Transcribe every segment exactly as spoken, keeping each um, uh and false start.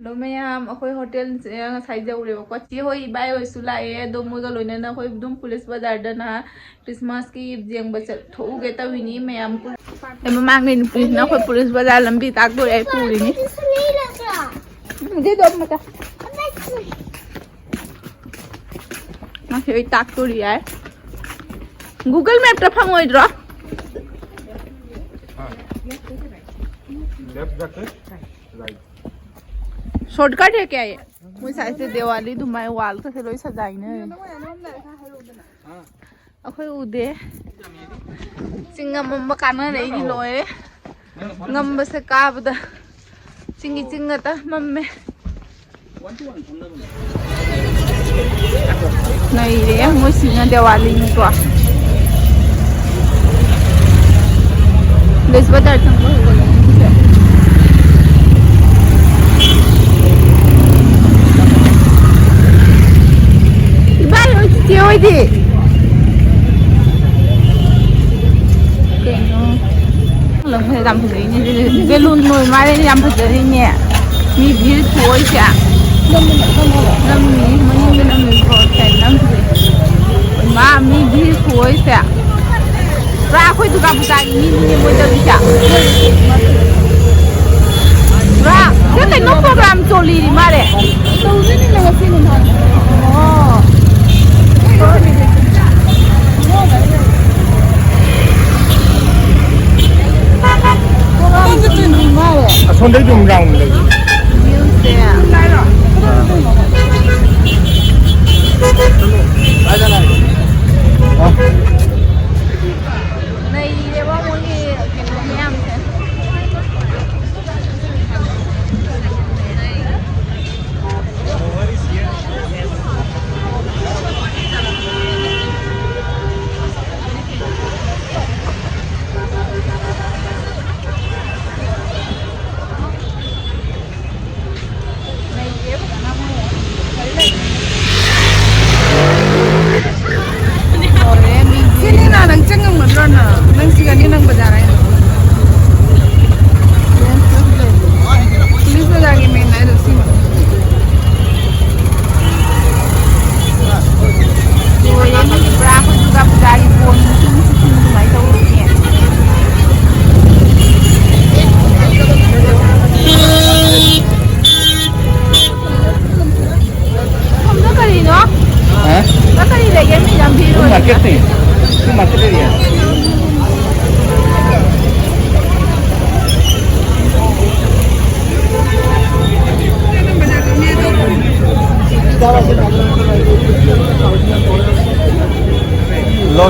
ꯑꯗꯣ ꯃꯌꯥꯝ, ꯑꯩꯈꯣꯏ ꯍꯣꯇꯦꯜꯁꯦ ꯉꯁꯥꯏ ꯌꯧꯔꯦꯕꯀꯣ꯫ ꯆꯦ ꯍꯣꯏ, ꯏꯕꯥꯏ ꯍꯣꯏꯁꯨ ꯂꯥꯛꯑꯦ꯫ ꯑꯗꯣ ꯃꯣꯏꯒ ꯂꯣꯏꯅꯅ ꯑꯩꯈꯣꯏ ꯑꯗꯨꯝ ꯄꯨꯂꯤꯁ ꯕꯖꯥꯔꯗ ꯅꯍꯥꯟ ꯈ꯭ꯔꯤꯁꯃꯥꯁꯀꯤ ꯌꯦꯡꯕ ꯆꯠꯊꯣꯛꯎꯒꯦ ꯇꯧꯔꯤꯅꯤ ꯃꯌꯥꯝ ꯄꯨ-, ꯑꯦ, ꯃꯃꯥꯡꯒꯤ ꯅꯨꯄꯤꯁꯤꯅ ꯑꯩꯈꯣꯏ ꯄꯨꯂꯤꯁ ꯕꯖꯥꯔ ꯂꯝꯕꯤ ꯇꯥꯛꯇꯣꯔꯦ ꯑꯩ ꯄꯨꯔꯤꯅꯤ꯫ ꯎꯝ, ꯑꯗꯨꯗꯣ ꯑꯃꯇ꯫ ꯉꯁꯤ ꯑꯩ ꯇꯥꯛꯇꯣꯔꯤ ꯌꯥꯏ꯫ Google Mapꯇ ꯐꯪꯉꯣꯏꯗ꯭ꯔꯣ? Left जाके right। Shortcut है क्या ये? ꯃꯣꯏ ꯁꯥꯏꯁꯦ ꯗꯤꯋꯥꯂꯤ ꯑꯗꯨꯃꯥꯏ ꯋꯥꯜ ꯀꯁꯦ ꯂꯣꯏ ꯁꯖꯥꯏꯅꯦ꯫ ꯑꯩꯈꯣꯏ ꯎꯗꯦ꯫ ꯆꯤꯡ ꯑꯃꯝꯕ ꯀꯥꯟꯅꯔꯛꯏꯅꯤ ꯂꯣꯏꯔꯦ꯫ ꯉꯝꯕꯁꯦ ꯀꯥꯕꯗ ꯆꯤꯡꯒꯤ ꯆꯤꯡ ꯉꯥꯛꯇ ꯃꯝꯃꯦ꯫ ꯅꯩꯔꯦ ꯃꯣꯏꯁꯤꯅ ꯗꯤꯋꯥꯂꯤꯅꯤꯀꯣ꯫ ꯂꯤꯁ ꯕꯖꯥꯔ ꯆꯪꯕ ꯍꯧꯒꯠꯂꯦ ꯉꯁꯤꯁꯦ꯫ ꯏꯕꯥꯏ ꯍꯣꯏ ꯆꯤꯆꯦ ꯍꯣꯏꯗꯤ? ꯀꯩꯅꯣ? ꯂꯪꯁꯦ ꯌꯥꯝ ꯐꯖꯩꯅꯦ꯫ ꯕꯦꯂꯨꯟ ꯑꯣꯏ ꯃꯥꯜꯂꯦ, ꯌꯥꯝ ꯐꯖꯔꯤꯅꯦ꯫ ꯃꯤ ꯚꯤꯔ ꯊꯣꯛꯑꯣꯏꯁꯦ꯫ ꯅꯝꯃꯤ, ꯃꯅꯤꯡꯗ ꯅꯝꯃꯤ, ꯀꯩꯅꯣ ꯅꯝꯃꯤꯁꯦ꯫ ꯃꯥ ꯃꯤ ꯚꯤꯔ ꯊꯣꯛꯑꯣꯏꯁꯦ꯫ ꯄꯨꯔꯥ ꯑꯩꯈꯣꯏ ꯗꯨꯔꯒꯥ ꯄꯨꯖꯥꯒꯤ ꯃꯤꯅꯤꯅꯦ ꯃꯣꯏ ꯇꯧꯔꯤꯁꯦ꯫ ꯄꯨꯔꯥ ꯁꯤꯗ ꯀꯩꯅꯣ ꯄ꯭ꯔꯣꯒ꯭ꯔꯥꯝ ꯆꯣꯜꯂꯤꯔꯤ ꯃꯥꯜꯂꯦ꯫ ꯇꯧꯗꯣꯏꯅꯤꯅꯦ ꯉꯁꯤ ꯅꯨꯡꯗꯥꯡ꯫ ꯑꯣ꯫ ꯑꯁꯣꯝꯗꯩ ꯑꯗꯨꯝ ꯔꯥꯎꯟ ꯂꯩ꯫ ꯚ꯭ꯌꯨꯁꯦ꯫ ꯅꯩꯔꯦꯕ ꯃꯣꯏꯒꯤ ꯀꯩꯅꯣ ꯃꯌꯥꯝꯁꯦ꯫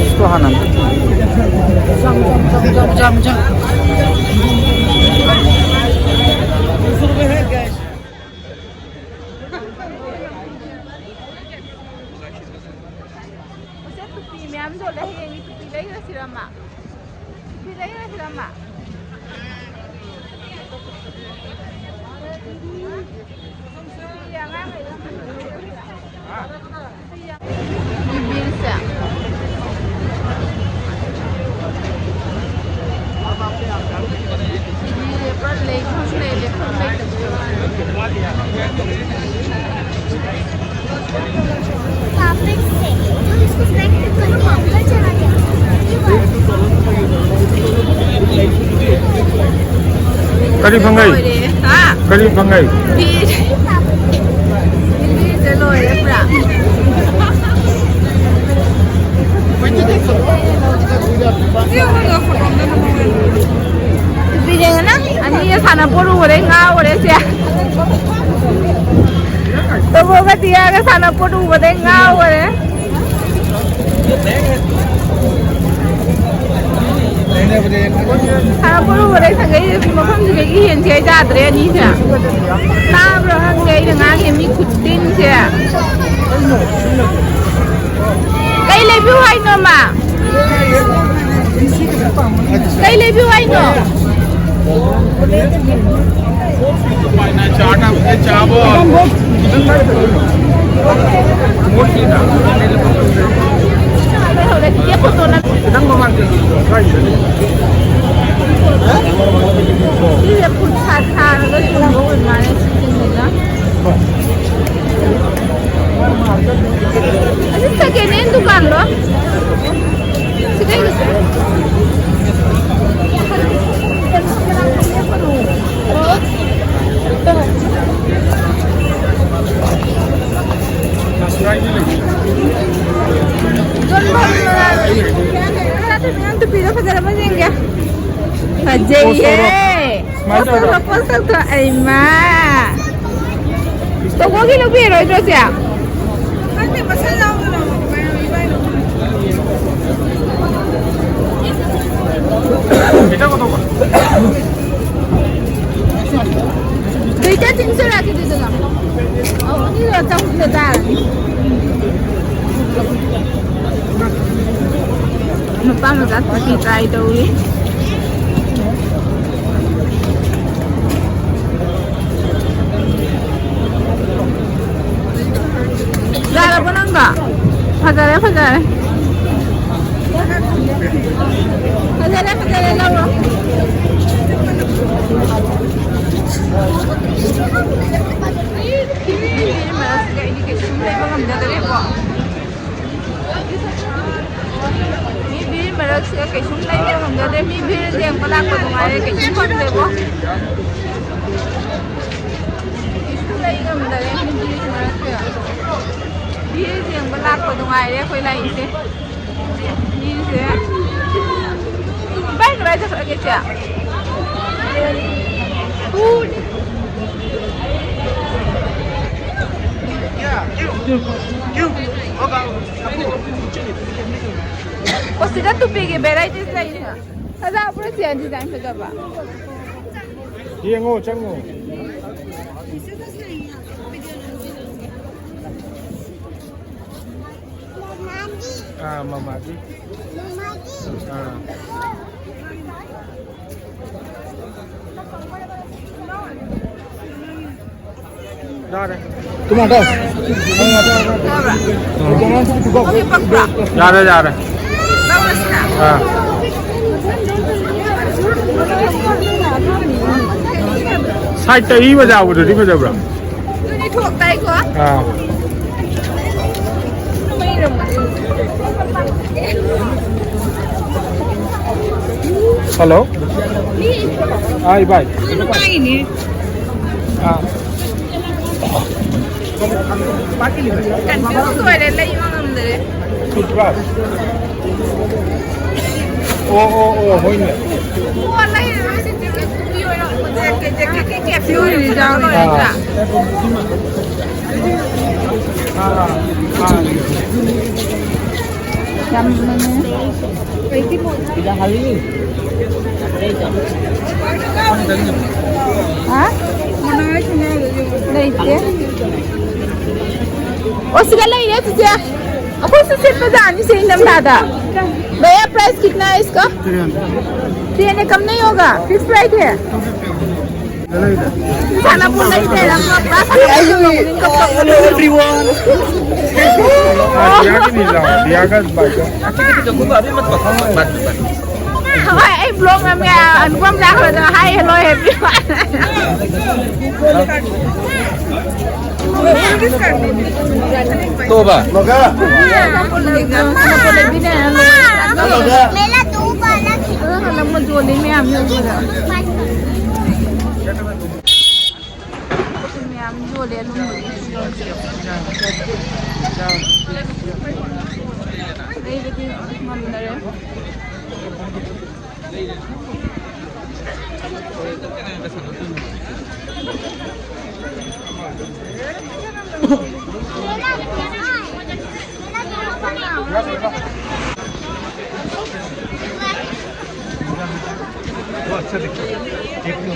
इसको खाना। ꯎꯆꯦ, ꯇꯨꯄꯤ ꯃꯌꯥꯝ ꯌꯣꯜꯂꯦ꯫ ꯍꯌꯦꯡꯒꯤ ꯇꯨꯄꯤ ꯂꯩꯔꯁꯤꯔ ꯑꯃ? ꯇꯨꯄꯤ ꯂꯩꯔꯁꯤꯔ ꯑꯃ? ꯇꯨꯄꯤ ꯑꯉꯥꯡꯈꯩꯗꯣ꯫ ꯕꯤꯜꯁꯦ꯫ ꯁꯤꯗꯤ ꯄꯨꯔꯥ ꯂꯩꯐꯝ ꯂꯩ, ꯂꯩꯐꯝ ꯂꯩꯇꯕ꯫ ꯀꯔꯤ ꯐꯪꯉꯩ? ꯂꯣꯏꯔꯦ꯫ ꯍꯥ? ꯀꯔꯤ ꯐꯪꯉꯩ? ꯕꯤꯜ꯫ ꯕꯤꯜꯁꯦ ꯂꯣꯏꯔꯦ ꯄꯨꯔꯥ꯫ ꯕꯤꯜꯁꯦ ꯉꯅ ꯑꯅꯤꯒ ꯁꯥꯟꯅꯄꯣꯠ ꯎꯕꯗꯩ ꯉꯥꯎꯔꯦ ꯁꯦ꯫ ꯇꯣꯕꯣꯒ ꯗꯤꯌꯥꯒ ꯁꯥꯟꯅꯄꯣꯠ ꯎꯕꯗꯩ ꯉꯥꯎꯔꯦ꯫ ꯁꯥꯟꯅꯄꯣꯠ ꯎꯕꯗꯩ ꯈꯪꯉꯛꯏꯁꯦ ꯁꯤ ꯃꯐꯝꯁꯤꯗꯒꯤ ꯍꯦꯟꯁꯦ ꯑꯩ ꯌꯥꯗ꯭ꯔꯦ ꯑꯅꯤꯁꯦ꯫ ꯇꯥꯕ꯭ꯔꯣ ꯈꯪꯗꯦ ꯑꯩꯅ ꯉꯥꯡꯉꯤ ꯃꯤ ꯈꯨꯠꯇꯤꯟꯁꯦ꯫ ꯀꯩ ꯂꯩꯕꯤꯌꯨ ꯍꯥꯏꯅꯣ, ꯃꯥ? ꯀꯩ ꯂꯩꯕꯤꯌꯨ ꯍꯥꯏꯅꯣ? ꯆꯥꯕꯣ꯫ ꯈꯤꯇꯪ ꯃꯃꯥꯡ ꯆꯠꯂꯨ꯫ ꯁꯤꯁꯦ ꯐꯨꯠ ꯁꯥꯠ ꯁꯥꯔꯒ ꯌꯣꯟꯕ ꯑꯣꯏ ꯃꯥꯜꯂꯦ, ꯁꯤꯁꯤꯡꯁꯤꯅ꯫ ꯑꯁꯤ second hand ꯗꯨꯀꯥꯟꯂꯣ? ꯁꯤꯗꯩ ꯌꯣꯟꯐꯝ ꯇꯨꯄꯤꯗꯣ ꯐꯖꯔꯕ ꯌꯦꯡꯒꯦ꯫ ꯐꯖꯩꯌꯦ꯫ ꯁꯨꯃꯥꯏꯅ ꯇꯧꯔꯣ꯫ ꯄꯣꯁ ꯇꯧꯊꯣꯛ, ꯄꯣꯁ ꯇꯧꯊꯣꯛ꯫ ꯑꯩꯃꯥ꯫ ꯇꯣꯀꯣꯒꯤ ꯂꯧꯕꯤꯔꯣꯏꯗ꯭ꯔꯣ ꯆꯦ? ꯈꯪꯗꯦ, ꯃꯁꯜ ꯌꯥꯎꯗꯅ ꯀꯃꯥꯏꯅ ꯏꯕꯥꯏꯅꯣ? ꯂꯤꯇꯔ ꯇꯤꯟ ꯁꯨꯔꯛꯈꯤꯗꯨꯗꯅ꯫ ꯑꯧ, ꯑꯅꯤꯗꯨꯒ ꯆꯍꯨꯝꯗ ꯇꯥꯔꯅꯤ꯫ ꯅꯨꯄꯥ ꯃꯆꯥ ꯇꯨꯄꯤ try ꯇꯧꯔꯤ꯫ ꯌꯥꯔꯕꯣ ꯅꯪꯗꯣ? ꯐꯖꯔꯦ, ꯐꯖꯔꯦ꯫ ꯐꯖꯔꯦ, ꯐꯖꯔꯦ, ꯂꯧꯔꯣ꯫ ꯃꯤ ꯚꯤꯔ ꯃꯔꯛꯁꯤꯗ ꯑꯩꯗꯤ ꯀꯩꯁꯨꯝ ꯂꯩꯕ ꯉꯝꯖꯗꯔꯦꯀꯣ꯫ ꯃꯤ ꯚꯤꯔ ꯃꯔꯛꯁꯤꯗ ꯀꯩꯁꯨꯝ ꯂꯩꯕ ꯉꯝꯖꯗꯦ꯫ ꯃꯤ ꯚꯤꯔ ꯌꯦꯡꯕ ꯂꯥꯛꯄ ꯅꯨꯡꯉꯥꯏꯔꯦ, ꯀꯩꯁꯨꯝ ꯐꯪꯗꯦꯀꯣ꯫ ꯀꯩꯁꯨꯝ ꯂꯩ ꯉꯝꯗꯔꯦ ꯃꯤ ꯚꯤꯔ ꯃꯔꯛꯁꯤꯗ꯫ ꯚꯤꯔ ꯌꯦꯡꯕ ꯂꯥꯛꯄ ꯅꯨꯡꯉꯥꯏꯔꯦ ꯑꯩꯈꯣꯏ ꯂꯥꯛꯏꯁꯦ꯫ ꯃꯤꯁꯦ꯫ ꯚꯥꯏ, ꯀꯗꯥꯏ ꯆꯠꯈ꯭ꯔꯒꯦ ꯏꯆꯦ? ꯑꯣ, ꯁꯤꯗ ꯇꯨꯄꯤꯒꯤ varieties ꯂꯩꯔꯤꯅ꯫ ꯐꯖꯕ꯭ꯔꯣ ꯁꯦ, design ꯐꯖꯕ? ꯌꯦꯡꯉꯣ, ꯆꯪꯉꯣ꯫ ꯑꯥ, ꯃꯃꯥꯒꯤ꯫ ꯑꯥ꯫ ꯌꯥꯔꯦ꯫ ꯇꯨꯃꯥ, ꯇꯧ꯫ ꯌꯥꯕ꯭ꯔꯥ? ꯎꯝ꯫ ꯌꯥꯔꯦ, ꯌꯥꯔꯦ꯫ ꯑꯥ꯫ Side ꯇ ꯏꯕ ꯌꯥꯎꯕꯗꯨꯗꯤ ꯐꯖꯕ꯭ꯔꯥ? ꯑꯗꯨꯗꯤ ꯊꯣꯛ ꯇꯥꯏꯀꯣ? ꯑꯥ꯫ ꯍꯜꯂꯣ꯫ ꯑꯥ, ꯏꯕꯥꯏ꯫ ꯑꯥ꯫ Confuse ꯑꯣꯏꯔꯦ, ꯂꯩꯕ ꯉꯝꯗꯔꯦ꯫ Toothbrush꯫ ꯑꯣ, ꯑꯣ, ꯑꯣ, ꯍꯣꯏꯅꯦ꯫ ꯄꯣꯠ ꯂꯩꯔꯔꯣꯏꯁꯦ, ꯆꯦ, ꯀꯦꯐꯤ ꯑꯣꯏꯔꯝꯕꯁꯦ, ꯀꯦ-, ꯀꯦ-, ꯀꯦ-, ꯀꯦꯐꯤ ꯑꯣꯏꯅ ꯄꯨꯔꯒ ꯂꯣꯏꯔꯦ꯫ ꯑꯥ꯫ ꯑꯥ, ꯑꯥ, ꯑꯥ꯫ ꯌꯥꯝ ꯃꯅꯦ꯫ ꯍꯥ? ꯂꯩꯇꯦ꯫ ꯑꯣ, ꯁꯤꯗ ꯂꯩꯔꯦ, ꯆꯤꯆꯦ꯫ ꯑꯩꯈꯣꯏꯁꯨ ꯁꯦꯠꯄ ꯖꯥꯠꯅꯤ ꯁꯤ ꯏꯪꯊꯝꯊꯥꯗ꯫ भैया, प्राइस कितना है इसका? Three hundred. थ्री हंड्रेड कम नहीं होगा? फिक्स प्राइस है? Hello, everyone. दिया कि नहीं लाओ? दिया का भाई का? ꯍꯣꯏ, ꯑꯩ ꯕ꯭ꯂꯣꯒ ꯑꯃ, ꯑꯅꯨꯄꯝ ꯂꯥꯛꯈ꯭ꯔꯗꯅ, hi, hello, everyone. ꯇꯣꯕ꯫ ꯂꯩꯕꯤꯅꯦ꯫ ꯑꯉꯥꯡ ꯑꯃ ꯌꯣꯜꯂꯤ ꯃꯌꯥꯝ ꯌꯣꯟꯕꯗ꯫ ꯃꯌꯥꯝ ꯌꯣꯜꯂꯦ ꯑꯗꯨꯝꯕꯒꯤ ꯐꯤꯔꯣꯜꯁꯦ꯫ ꯂꯩꯕꯗꯤ ꯉꯝꯗꯔꯦ꯫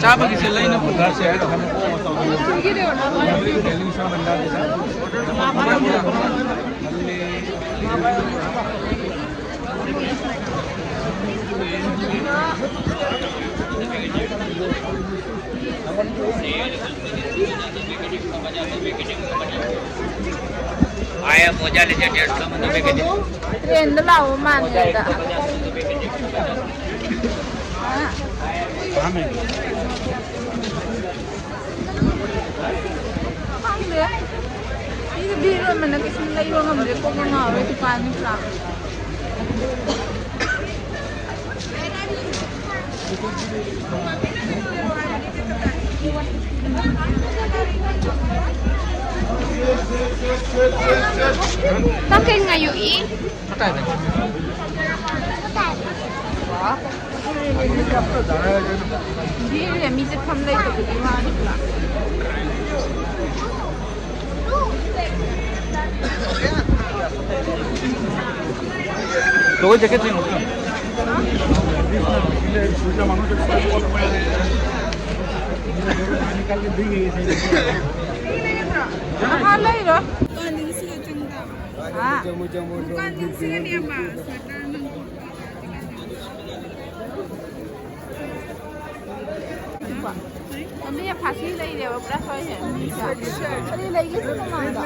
ꯆꯥꯕꯒꯤꯁꯦ ꯂꯩꯅ ꯄꯨꯊꯔꯁꯦ ꯍꯥꯏꯔꯣ? आया मोजा लीजिए, डेढ़ सौ में दो पैकेट। ट्रेन तो लाओ मान लेता। हाँ, मैं ꯈꯪꯗꯦ꯫ ꯁꯤꯒꯤ ꯕꯤꯔ ꯑꯣꯏꯃꯟꯅ ꯀꯩꯁꯨꯝ ꯂꯩꯕ ꯉꯝꯗ꯭ꯔꯦ꯫ ꯀꯣꯛꯀ ꯉꯥꯎꯔꯦ ꯗꯨꯀꯥꯟꯁꯤ ꯄꯨꯔꯥ꯫ Bakit ngayon eh? ꯕꯤꯔ ꯃꯤ ꯆꯠꯐꯝ ꯂꯩꯇꯕꯒꯤ ꯋꯥꯅꯤ ꯄꯨꯔꯥ꯫ ꯂꯣꯏ ꯖꯦꯀꯦꯠ ꯆꯤꯡꯉꯨ꯫ ꯑꯍꯥ, ꯂꯩꯔꯣ꯫ ꯗꯨꯀꯥꯟꯗꯤ ꯉꯁꯤꯒ ꯆꯪꯗꯕ꯫ ꯍꯥ? ꯗꯨꯀꯥꯟꯗꯤ ꯉꯁꯤꯒꯅꯦꯕ ꯁ꯭ꯋꯦꯇꯔ ꯅꯪ ꯂꯝꯕꯤ ꯐꯥꯁꯤ ꯂꯩꯔꯦꯕ ꯄꯨꯔꯥ ꯁꯣꯏꯁꯦ꯫ ꯀꯔꯤ ꯂꯩꯒꯦ ꯁꯤ ꯃꯃꯥꯡꯗ?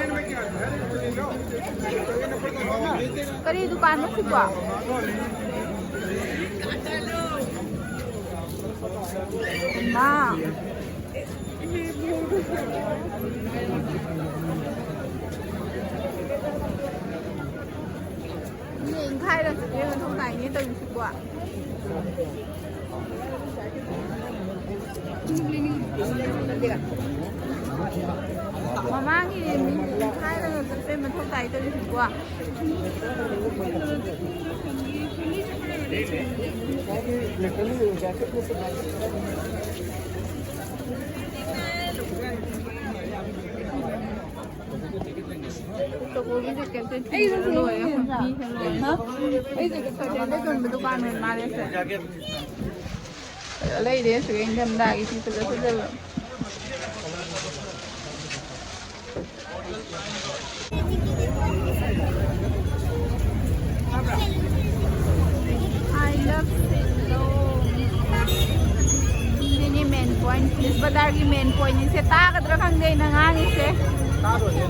ꯀꯔꯤ ꯗꯨꯀꯥꯟꯅꯣ ꯁꯤꯕꯣ? ꯏꯃꯥ꯫ ꯌꯦꯡꯈꯥꯏꯔꯒ ꯆꯠꯀꯦ ꯃꯊꯧ ꯇꯥꯏꯅꯦ ꯇꯧꯔꯤꯁꯤꯕꯣ꯫ ꯃꯃꯥꯡꯒꯤ ꯃꯤ ꯌꯦꯡꯈꯥꯏꯔꯒ ꯆꯠꯄꯩ ꯃꯊꯧ ꯇꯥꯏ ꯇꯧꯔꯤꯁꯤꯕꯣ꯫ ꯆꯀꯣꯒꯤ ꯖꯦꯀꯦꯠꯁꯦ ꯊꯤꯕꯗ ꯂꯣꯏꯔꯦ꯫ ꯃꯤꯁꯦ ꯂꯣꯏꯔꯦ꯫ ꯁꯣꯔꯠ ꯍꯦꯟꯗ ꯌꯣꯟꯕ ꯗꯨꯀꯥꯟ ꯑꯣꯏ ꯃꯥꯜꯂꯦ ꯁꯦ꯫ ꯐꯖ ꯂꯩꯔꯦ ꯁꯤꯒ ꯏꯪꯊꯝꯊꯥꯒꯤ ꯐꯤ ꯐꯖ ꯐꯖꯕ꯫ I love Shillong. ꯁꯤꯅꯤ main point, police ꯕꯖꯥꯔꯒꯤ main pointꯅꯤꯁꯦ꯫ ꯇꯥꯒꯗ꯭ꯔꯥ ꯈꯪꯗꯦ ꯑꯩꯅ ꯉꯥꯡꯉꯤꯁꯦ꯫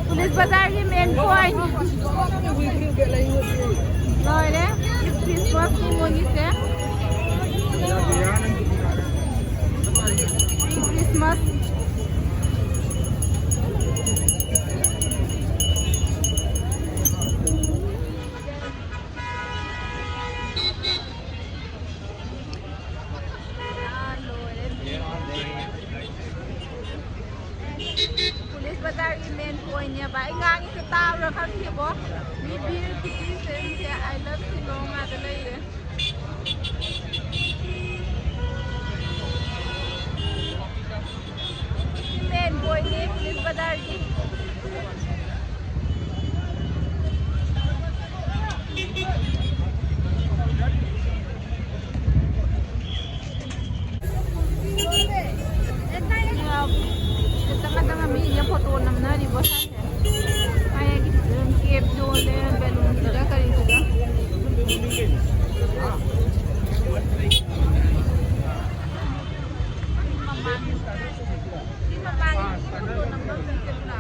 ꯄꯨꯂꯤꯁ ꯕꯖꯥꯔꯒꯤ main point꯫ ꯂꯣꯏꯔꯦ꯫ Christmasꯀꯤ ꯃꯣꯏꯒꯤꯁꯦ꯫ Christmas꯫ ꯂꯣꯏꯔꯦ꯫ ꯄꯨꯂꯤꯁ ꯕꯖꯥꯔꯒꯤ main pointꯅꯦꯕ꯫ ꯑꯩ ꯉꯥꯡꯉꯤꯁꯦ ꯇꯥꯕ꯭ꯔꯥ ꯈꯪꯗꯦꯀꯣ꯫ ꯃꯤ ꯚꯤꯔ ꯈꯨꯆꯤꯟꯁꯦ꯫ ꯑꯩꯁꯦ I love Shillong ꯉꯥꯛꯇ ꯂꯩꯔꯦ꯫ ꯁꯤ main pointꯅꯦ ꯄꯨꯂꯤꯁ ꯕꯖꯥꯔꯒꯤ꯫ ꯀꯦꯞ ꯌꯣꯜꯂꯦ, ꯕꯦꯂꯨꯟꯒꯤꯔ ꯀꯔꯤꯒꯤꯔ꯫ ꯁꯤ ꯃꯃꯥꯡꯒꯤ ꯐꯣꯇꯣ ꯅꯝꯕꯝꯗꯨꯗꯤ ꯑꯗꯨꯅ꯫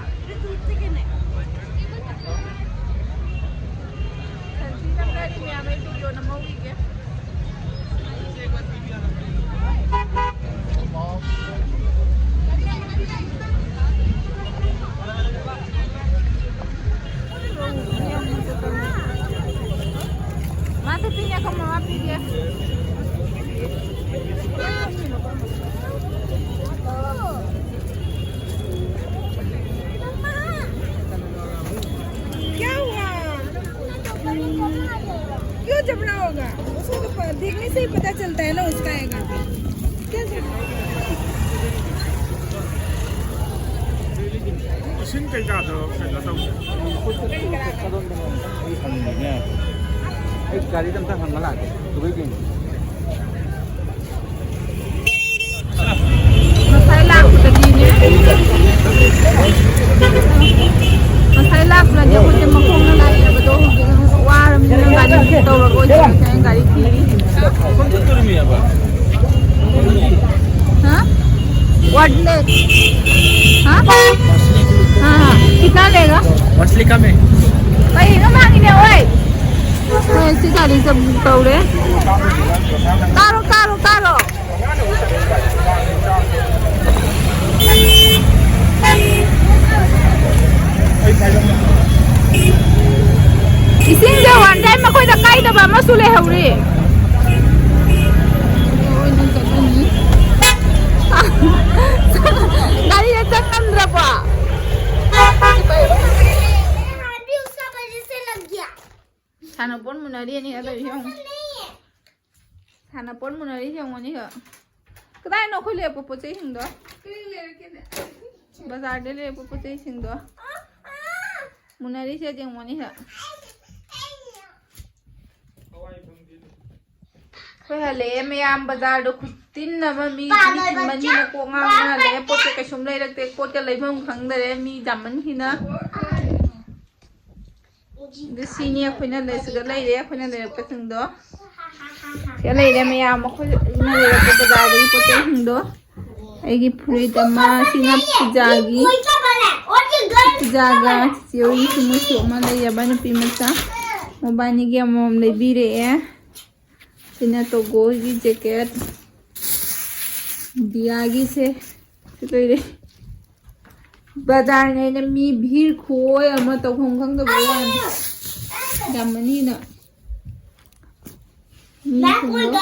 ꯁꯦꯜꯐꯤ ꯅꯝꯅꯔꯤ ꯃꯌꯥꯝ ꯑꯩ ꯚꯤꯗꯤꯑꯣ ꯅꯝꯍꯧꯈꯤꯒꯦ꯫ ꯃꯥ ꯇ ꯄꯤꯅꯦ ꯀꯣ ꯃꯃꯥ ꯄꯤꯒꯦ꯫ क्या हुआ? क्यों जबड़ा होगा? उसको तो प-, देखने से ही पता चलता है ना उसका है करके। क्या जबड़ा? ꯏꯁꯤꯡ ꯀꯩꯀꯥꯗꯣ ꯀꯩꯅꯣ ꯇꯧꯗꯦ꯫ ꯑꯩ ꯍꯪꯉꯤꯅꯦ꯫ ꯑꯩ ꯒꯥꯔꯤꯗ ꯑꯝꯇ ꯍꯪꯉ ꯂꯥꯛꯀꯦ꯫ ꯗꯨꯕꯩ ꯆꯦꯟꯁꯦ꯫ ꯉꯁꯥꯏ ꯂꯥꯛꯄꯗꯗꯤꯅꯦ, ꯉꯁꯥꯏ ꯂꯥꯛꯄꯗꯗꯤ ꯑꯩꯈꯣꯏꯁꯦ ꯃꯈꯣꯡꯅ ꯂꯥꯛꯑꯦꯕꯗꯣ, ꯍꯧꯖꯤꯛ ꯋꯥꯔꯕꯅꯤꯅ ꯒꯥꯔꯤ ꯇꯧꯔꯒ ꯑꯣꯏꯗꯣꯏꯅꯦ, ꯉꯁꯥꯏ ꯒꯥꯔꯤ ꯊꯤꯔꯤ꯫ ꯃꯐꯝ ꯆꯠꯇꯣꯔꯤꯃꯤꯕ꯫ ꯍꯥ? ꯋꯥꯠꯂꯦ꯫ ꯍꯥ? ꯍꯥ, ꯍꯥ꯫ ꯀꯤꯇꯅꯥ ꯂꯦꯒꯥ? ꯃꯁꯂꯤ ꯀꯝ ꯍꯦ꯫ ꯀꯩꯅꯣ ꯃꯥꯒꯤꯅꯦ, ꯑꯣꯏ꯫ ꯍꯣꯏ, ꯁꯤ ꯒꯥꯔꯤꯁꯦ ꯕꯨꯛ ꯇꯧꯔꯦ꯫ ꯀꯥꯔꯣ, ꯀꯥꯔꯣ, ꯀꯥꯔꯣ꯫ ꯏꯁꯤꯡꯁꯦ ꯋꯥꯟ ꯇꯥꯏꯝ ꯑꯩꯈꯣꯏꯗ ꯀꯥꯏꯗꯕ ꯑꯃꯁꯨ ꯂꯩꯍꯧꯔꯤ꯫ ꯒꯥꯔꯤꯗ ꯆꯪꯉꯝꯗ꯭ꯔꯕꯣ? ꯁꯥꯟꯅꯄꯣꯠ ꯃꯨꯟꯅꯔꯤ ꯑꯅꯤ ꯑꯗꯨ ꯌꯦꯡꯉꯨ꯫ ꯁꯥꯟꯅꯄꯣꯠ ꯃꯨꯟꯅꯔꯤ ꯌꯦꯡꯉꯨꯅꯦ꯫ ꯀꯗꯥꯏꯅꯣ ꯑꯩꯈꯣꯏ ꯂꯩꯔꯛꯄ ꯄꯣꯠ ꯆꯩꯁꯤꯡꯗꯣ? ꯕꯖꯥꯔꯗ ꯂꯩꯔꯛꯄ ꯄꯣꯠ ꯆꯩꯁꯤꯡꯗꯣ꯫ ꯃꯨꯟꯅꯔꯤꯁꯦ ꯌꯦꯡꯉꯨꯅꯦ꯫ ꯑꯩꯈꯣꯏ ꯍꯜꯂꯛꯑꯦ ꯃꯌꯥꯝ, ꯕꯖꯥꯔꯗꯣ ꯈꯨꯇꯤꯟ ꯑꯃ, ꯃꯤ ꯃꯤ ꯆꯤꯟꯃꯟꯗꯅ ꯀꯣꯛ ꯉꯥꯎꯅ ꯍꯜꯂꯛꯑꯦ꯫ ꯄꯣꯠ ꯆꯩ ꯀꯩꯁꯨꯝ ꯂꯩꯔꯛꯇꯦ, ꯄꯣꯠꯀ ꯂꯩꯐꯝ ꯈꯪꯗꯔꯦ ꯃꯤ ꯌꯥꯝꯃꯟꯈꯤꯅ꯫ ꯑꯗꯨ ꯁꯤꯅꯤ ꯑꯩꯈꯣꯏꯅ ꯂꯩ-, ꯁꯤꯗ ꯂꯩꯔꯦ ꯑꯩꯈꯣꯏꯅ ꯂꯩꯔꯛꯄꯁꯤꯡꯗꯣ꯫ ꯁꯤꯗ ꯂꯩꯔꯦ ꯃꯌꯥꯝ ꯑꯩꯈꯣꯏꯅ ꯂꯩꯔꯛꯄ ꯕꯖꯥꯔꯗꯒꯤ ꯄꯣꯠ ꯆꯩꯁꯤꯡꯗꯣ꯫ ꯑꯩꯒꯤ ꯐꯨꯔꯤꯠ ꯑꯃ, ꯁꯤꯅ ꯄꯤꯖꯥꯒꯤ, ꯄꯤꯖꯥꯒ ꯆꯤꯆꯦ ꯍꯣꯏꯒꯤ ꯁꯨꯝ ꯃꯆꯨ ꯑꯃ ꯂꯩꯔꯕ ꯅꯨꯄꯤ ꯃꯆꯥ꯫ ꯃꯕꯥꯅꯤꯒꯤ ꯑꯃꯃꯝ ꯂꯩꯕꯤꯔꯛꯑꯦ꯫ ꯁꯤꯅ ꯇꯣꯒꯣꯒꯤ ꯖꯦꯀꯦꯠ꯫ ꯗꯤꯌꯥꯒꯤꯁꯦ ꯁꯤ ꯂꯩꯔꯦ꯫ ꯕꯖꯥꯔꯅꯦꯅ ꯃꯤ ꯚꯤꯔ ꯈꯨꯑꯣꯏ ꯑꯃ ꯇꯧꯐꯝ ꯈꯪꯗꯕ ꯋꯥꯅꯤ꯫ ꯌꯥꯝꯃꯅꯤꯅ꯫ ꯃꯤ ꯁꯨꯝꯕ꯫